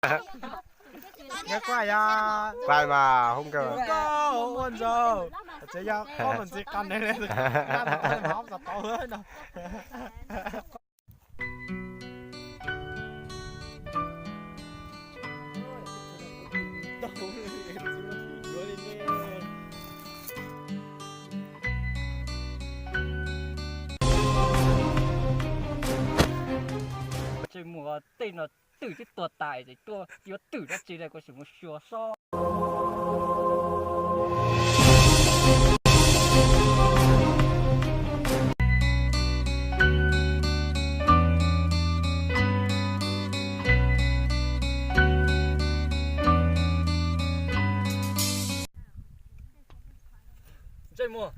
Kuaj mas hoob nkauj. Ua ntsaum, tsev yog ob ntxi qas neeg li, hov tau tau no. Ntsej muag tej no twm twb tuag tas es tuaj yuav twm dab tsi li, kuv sim mus xyuas sob. Ntsej muag,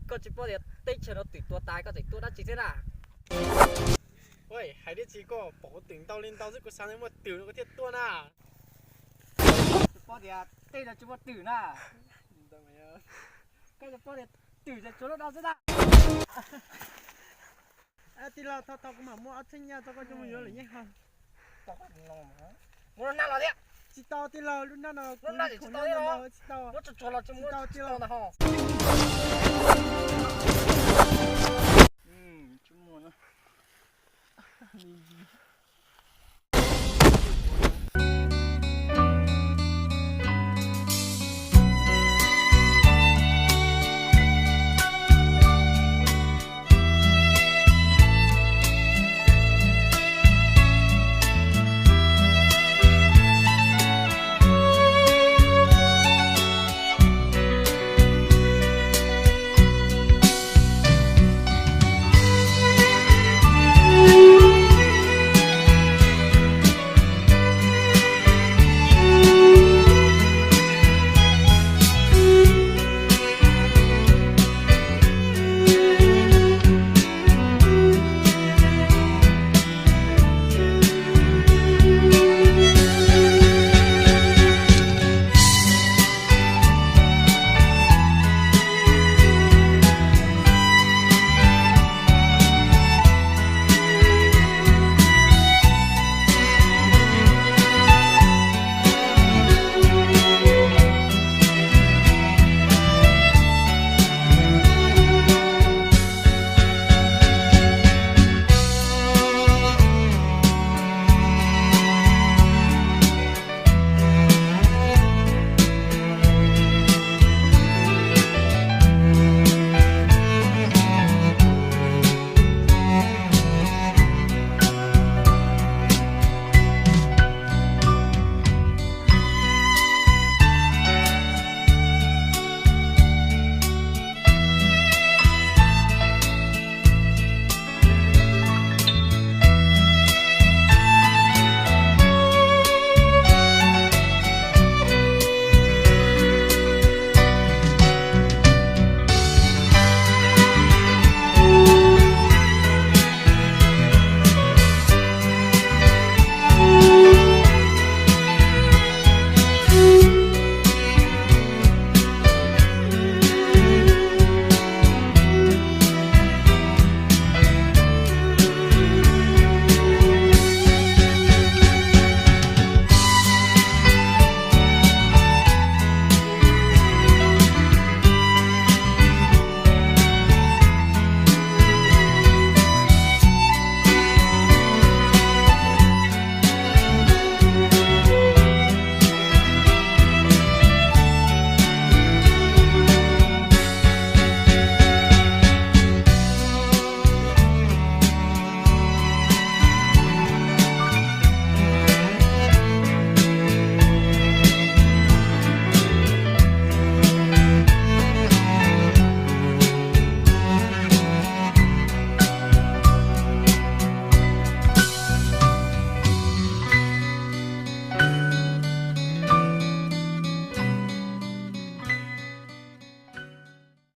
koj tsis paub tias teb chaws no twm tuag tas koj tseem tuaj dab tsi thiab na? Hais dab tsi, koj pom kuv twm ntau li ntau xwb, kuv xav tias muaj twm no kuv thiaj tuaj na. Tsis paub tias tej no tsis muaj twm na. Koj tsis paub tias twm ces tsuas lub no xwb na. Tij laug, thov thov kuv mam muaj ob txhiab nyaj tso koj coj mus yuav lwm yeej hau. Muab lub hnab los thiab. Tsis tau tij laug, lub hnab no, lub hnab tsis tau, muab tsuag tsuag los tsis tau tij laug. Tsis muaj.